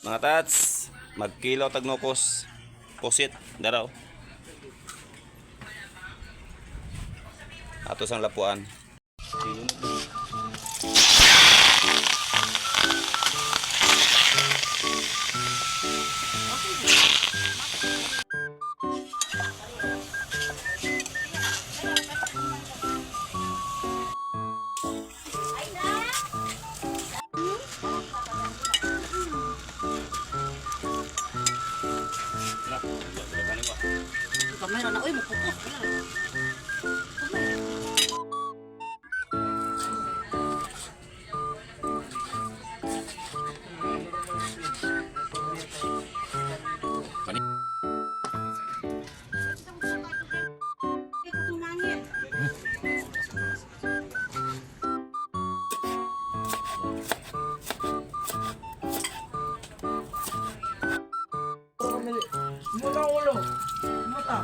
Mga tats, magkilo tagnukos. Pusit, daraw. Ato sang lapuan. Kamera na, uy, mukupos. Muna ulo. Mata.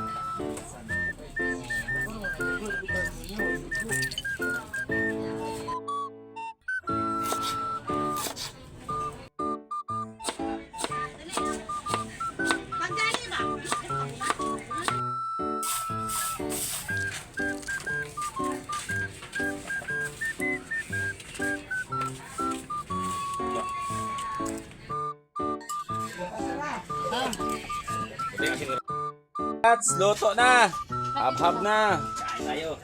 Pagdali ba? Tats, luto na. Habhab na. Kain tayo.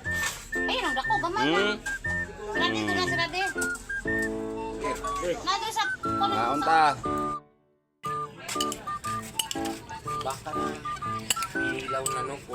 Ayun, ang dako, gamay na. Sarade ko na, sarade. Na, doon sa... Naunta. Baka na ilaw na no po.